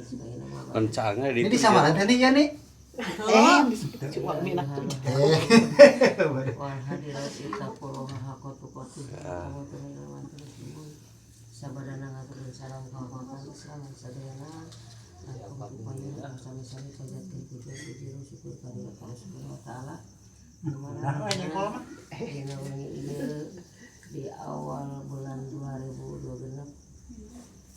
Lain sebagainya mah. Kencangnya di Ini di sama nanti ya nih. Eh, cuma minat tuh. Wal hadirat ittaqullah haqqa tuqatih. Sabadana ngaturkeun salam kehormatan Islam sadayana. Langkung upaya sami-sami panjatkeun puja puji syukur ka Allah Subhanahu wa taala. Dina wengi ieu di awal bulan 2026,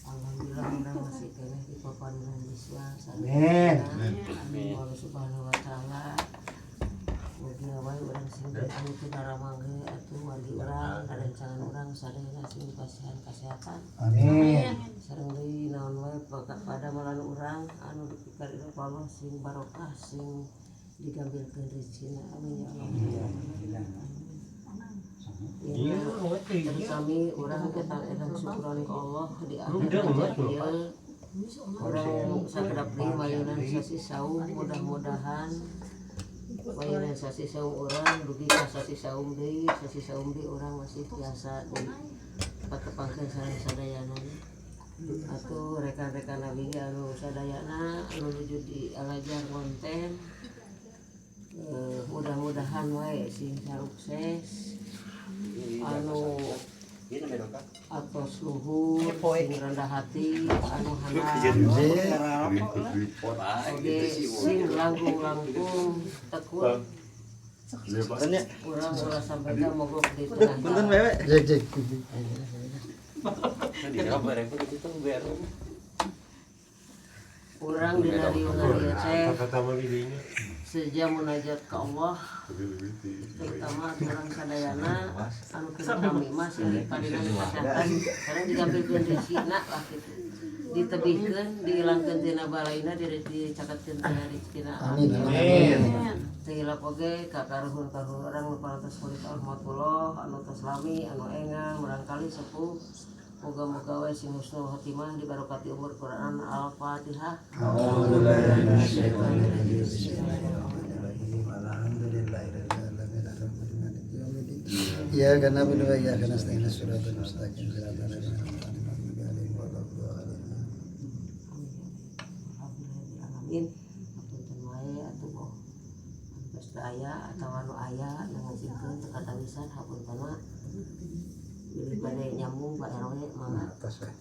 alhamdulillah urang masih keneh di paparingan yuswa. Amin. Amin. Allah Subhanahu wa taala. Mugia wae urang sing anu teu naramangge atuh wargi urang, karencangan urang sadayana sing dipasihan kesehatan. Amin. Sareng deui naon wae padamelan urang anu dipikar ku Allah sing barokah, sing digambilkeun rezekina. Amin ya Allah ya Rabbal alamin. Iya, terus kami urang kita edan syukuran ke Allah di akhir Rajab ieu urang sakedap deui mayunan sasi saum. Mudah-mudahan mayunan sasi saum urang dugi ka sasi saum deui, sasi saum deui urang masih tiasa di patepangkeun sareng sadayana. Atuh rekan-rekan abi ge anu sadayana anu nuju di alajar konten, mudah-mudahan wae sing sukses, anu atos luhur sing rendah hati, anu handap oge sing langkung-langkung tekun. Urang ulah sampai ka mogok di tengah Punten jalan. wewe. Jek jek. Di kabar itu tuh biar Urang dina riungan ieu teh seja munajat ke Allah, terutama urang sadayana anu keur kami mah sing diparinan kesehatan sareng digampilkeun rezekina lah kitu, ditebihkeun, dihilangkeun tina balaina, dicaketkeun tina rezekina. Amin. Amin. Teu hilap oge ka karuhun karuhun urang nu parantos murid rahmatullah, anu tos lami, anu engang murangkali sepuh, moga-moga we sing husnul khotimah dibarokati umur Quran. Al-Fatihah. A'udzubillahi. Alhamdulillahirabbil alamin arrahmanir rahim. Iyyaka na'budu wa iyyaka nasta'in, shiratal mustaqim, shiratal ladzina an'amta 'alaihim waladdallin. Alamin. Hapunten wae atuh boh tos teu aya atawa anu aya nu ngajengkeun teu katawisan, hapuntenna. Bilih bade nyambung, Pak RW, mangga. Atas we.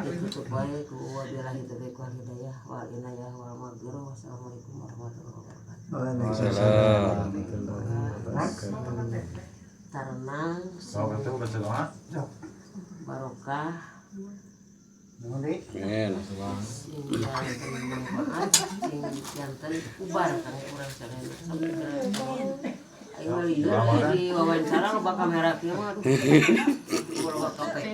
Ditutup wae ku wabillahi taufiq wal hidayah wal inayah wal maghfirah. Wassalamualaikum warahmatullahi wabarakatuh. Waalaikumsalam warahmatullahi wabarakatuh. Tarenang barokah. Amin. Sing janten manfaat, sing janten ubar kanggo urang sadayana sampai aing mah lieur di wawancara loba kamera kieu mah, aduh, loba KPK.